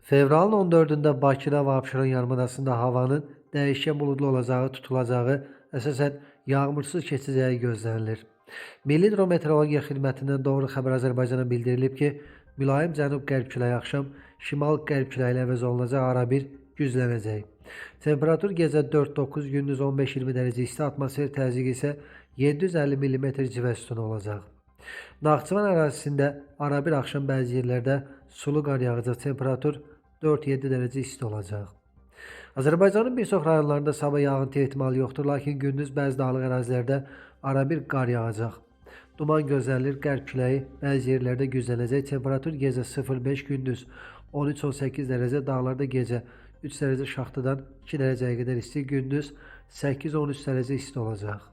Fevralın 14-də Bakıda və Abşeron yarımadasında havanın dəyişkən buludlu olacağı, tutulacağı, əsasən yağmursuz keçəcəyi gözlənilir. Milli Hidrometeorologiya Xidmətindən Doğru Xəbər Azərbaycana bildirilib ki, mülayim cənub-qərb küləyi axşam şimal-qərb küləyi ilə əvəz olunacaq, arabir güclənəcək. Temperatur gecə 4-9, gündüz 15-20 dərəcə isti, atmosfer təzyiqi isə 750 mm civə sütunu olacaq. Naxçıvan ərazisində arabir axşam bəzi yerlərdə sulu qar yağacaq, temperatur 4-7 dərəcə isti olacaq. Azərbaycanın bir çox rayonlarında sabah yağıntı ehtimalı yoxdur, lakin gündüz bəzi dağlıq ərazilərdə arabir qar yağacaq. Duman gözlənilir, qərb küləyi bəzi yerlərdə güclənəcək. Temperatur gecə 0-5, gündüz 13-18 dərəcə, dağlarda gecə 3 dərəcə, şaxtadan 2 dərəcəyə qədər isti, gündüz 8-13 dərəcə isti olacaq.